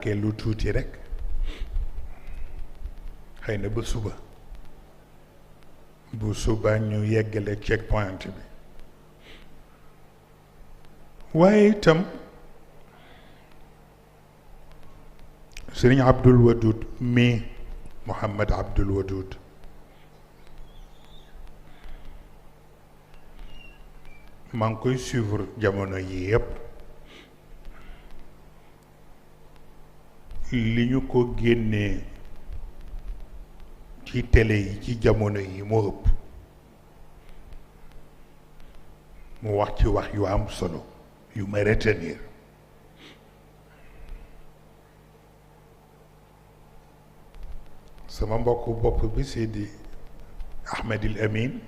ke lu tuuti rek xëy na ba suba bu suba ñu yeggale check point bi waaye itam Sëriñ Abdul Wadud mi Mouhamad Abdul Wadud maa ngi koy suivre jamono yi yépp li ñu ko génnee ci télé yi ci jamono yi moo ëpp mu wax ci wax yu am solo yu ma retenir sama mbokku bopp bi Seydi Ahmedil Amin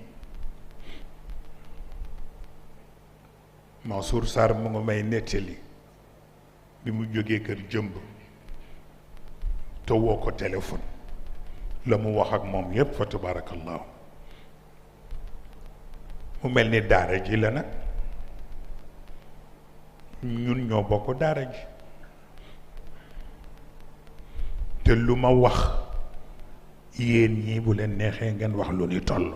Mansour Sarr mu nga may nettali bi mu jógee kër jëmb te woo ko téléphone la mu wax ak moom yépp fa tabarakallahu mu mel ni daara ji la nag ñun ñoo bokk daara ji te lu ma wax yéen ñii bu leen neexee ngeen wax lu ni toll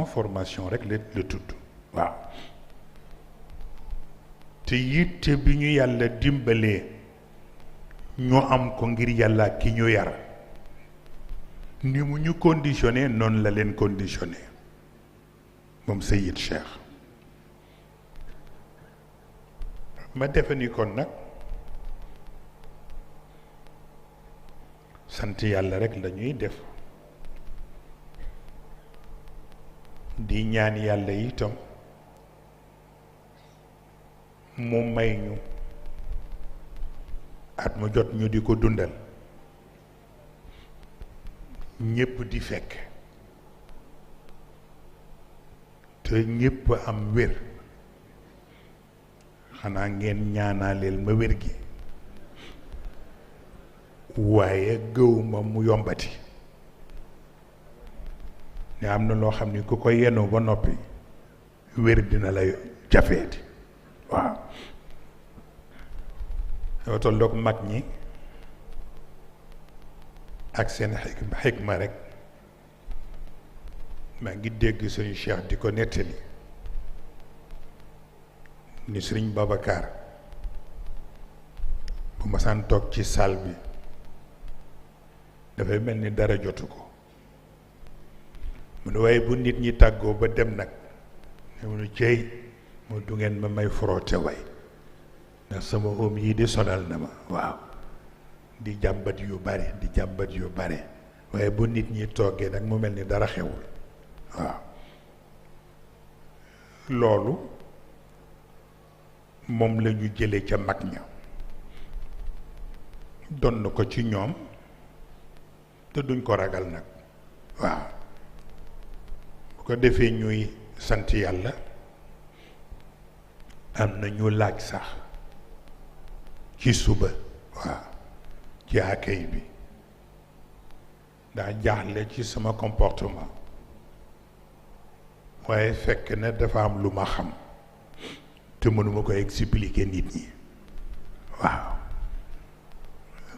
formation rek la tudd waaw te yitte bi ñu yàlla dimbalee ñu am ko ngir yàlla ki ñu yar ni mu ñu conditionné noonu la leen conditionné moom Seyid Cheikh ma defe ni kon nag sant yàlla rek la ñuy def di ñaan yàlla itam mu may ñu at mu jot ñu di ko dundal ñépp di fekk te ñépp am wér xanaa ngeen ñaanaaleel ma wér gi waaye gëwuma mu yombati ne am na loo xam ni ku ko yenu ba noppi wér dina la jafeeti waaw dafa tolloog mag ñi ak seen xikma rek maa ngi dégg sëriñ Cheikh di ko nettali ni sëriñ Babacar bu masaan toog ci salle bi dafay mel ni dara jotu ko mu ne waaye bu nit ñi tàggoo ba dem nag mu ne cey mu du ngeen ma may frotté way ndax sama oom yi di sonal na ma waaw di jàmbat yu bare waaye bu nit ñi toggee nag mu mel ni dara xewul waaw loolu moom la ñu jële ca mag ña donn ko ci ñoom te duñ ko ragal nag waaw bu ko defee ñuy sant yàlla am na ñu laaj sax ci suba waaw ci accueil bi daa jaaxle ci sama comportement waaye fekk na dafa am lu ma xam te mënuma ko expliquer nit ñi waaw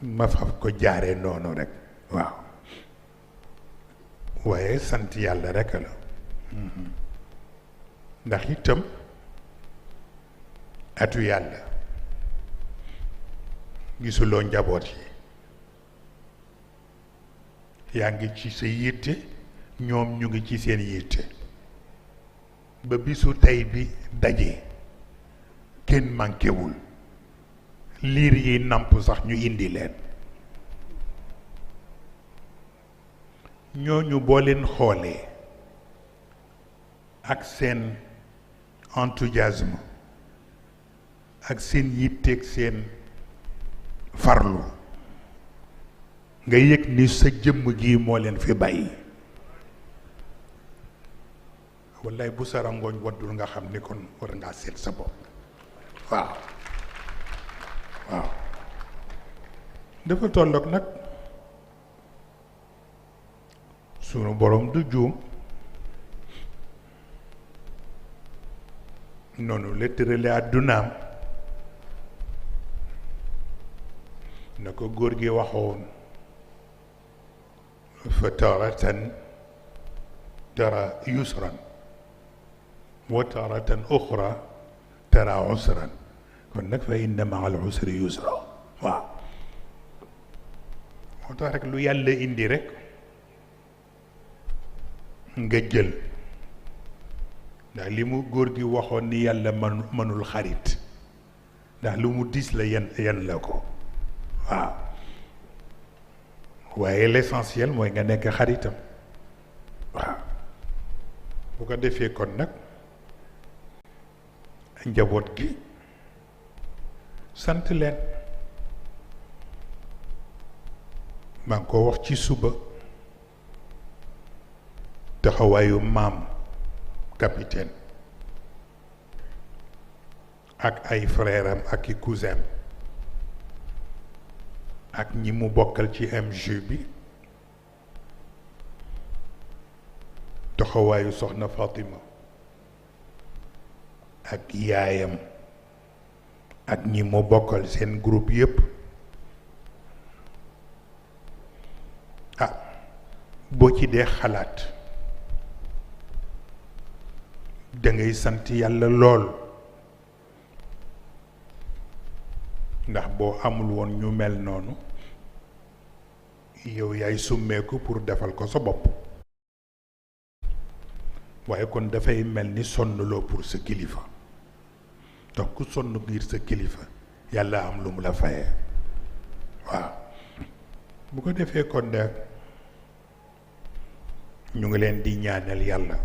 ma faf ko jaare noonu rek waaw waaye sant yàlla rek la ndax itam atu yàlla gisuloo njaboot yi yaa ngi ci sa yitte ñoom ñu ngi ci seen yitte ba bisu tey bi daje kenn mànkewul liir yi nàmp sax ñu indi leen ñooñu boo leen xoolee ak seen enthousiasme ak seen yitteeg seen farlu nga yëg ni sa jëmm gi moo leen fi bàyyi wallaay bu sa rangooñ waddul nga xam ni kon war ngaa seet sa bopp waaw dafa tolloog nag sunu borom du juum noonu la tërale àddunaam ko góor gi waxoon fa taratan tara yusran wa taratan uxra tara usran kon nag fa inna maa al usri yusra waaw moo tax rek lu yàlla indi rek nga jël ndax li mu góor gi waxoon ni yàlla mënul xarit ndax lu mu dis la yan la ko waaw waaye l'essentiel mooy nga nekk xaritam waaw bu ko defee kon nag njaboot gi sant leen maa ngi ko wax ci suba taxawaayu maam capitaine ak ay frère am ak i cousin ak ñi mu bokkal ci MJ bi taxawaayu soxna Fatima ak yaayam ak ñi mu bokkal seen groupe yépp ah boo ci dee xalaat da ngay sant yàlla lool ndax boo amul woon ñu mel noonu yow yaay summeeku pour defal ko sa bopp waaye kon dafay mel ni sonnloo pour sa kilifa donc ku sonn ngir sa kilifa yàlla am lu mu la fayee waaw bu ko defee kon nag ñu ngi leen di ñaanal yàlla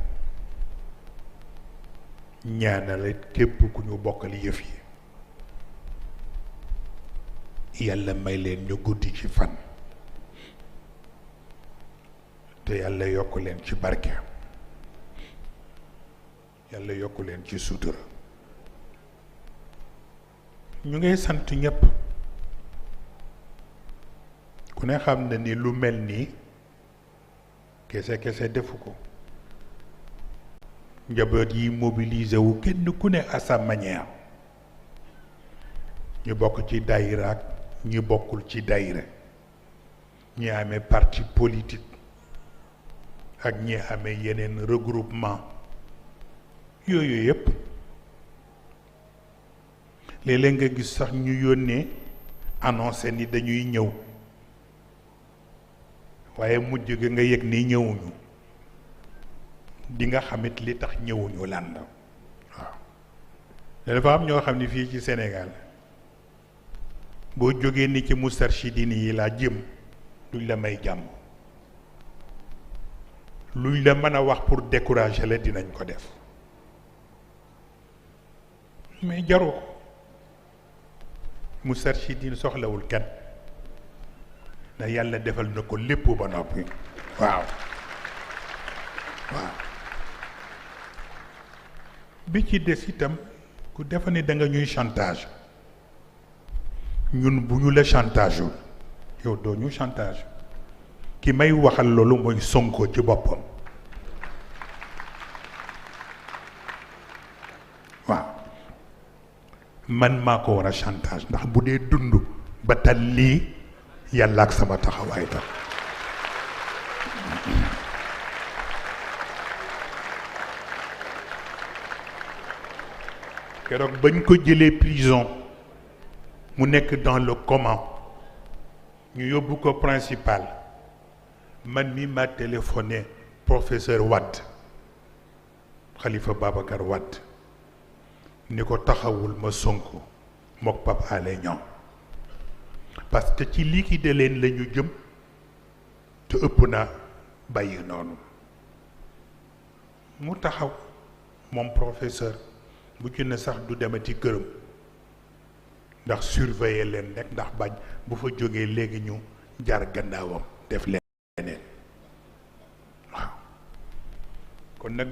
ñaanal képp ku ñu bokkal yëf yi yàlla may leen ñu guddi ci fan te yàlla yokk leen ci barke yàlla yokk leen ci sutura ñu ngay sant ñépp ku ne xam na ni lu mel nii kese defu ko njaboot yi mobilisé wu kenn ku ne à sa manière ñu bokk ci daayira ak ñi bokkul ci daayira ñi amee parti politique ak ñi amee yeneen regroupement yooyu yépp léeg-léeg nga gis sax ñu yónnee annoncé ni dañuy ñëw waaye mujj gi nga yëg ni ñëwuñu di nga xamit li tax ñëwuñu lan la waaw dafa am ñoo xam ne fii ci Sénégal boo jógee ni ci Moustarchidine yi laa jëm duñ la may jàmm luñ la mën a wax pour décourager la dinañ ko def mais jaru ko Moustarchidine soxlawul kenn ndax yàlla defal na ko lépp ba noppi waaw bi ci des itam ku defa ne da nga ñuy chantage ñun bu ñu la chantage wul yow doo ñu chantage ki may waxal loolu mooy Sonko ci boppam waaw man maa ko war a chantage ndax bu dee dund ba tal lii yàlla ak sama taxawaay tax keroog bañ ko jëlee prison mu nekk dans le coma ñu yóbbu ko principal man mi ma téléphoné professeur Wade Khalifa Babacar Wade ni ko taxawul ma Sonko mook Pape Alé Niang parce que ci liquider leen la ñu jëm te ëpp na bàyyi noonu mu taxaw moom professeur bu ci ne sax du demati këram ndax surveiller leen rek ndax bañ bu fa jógee léegi ñu jaar gannaawam def leneen waaw kon nag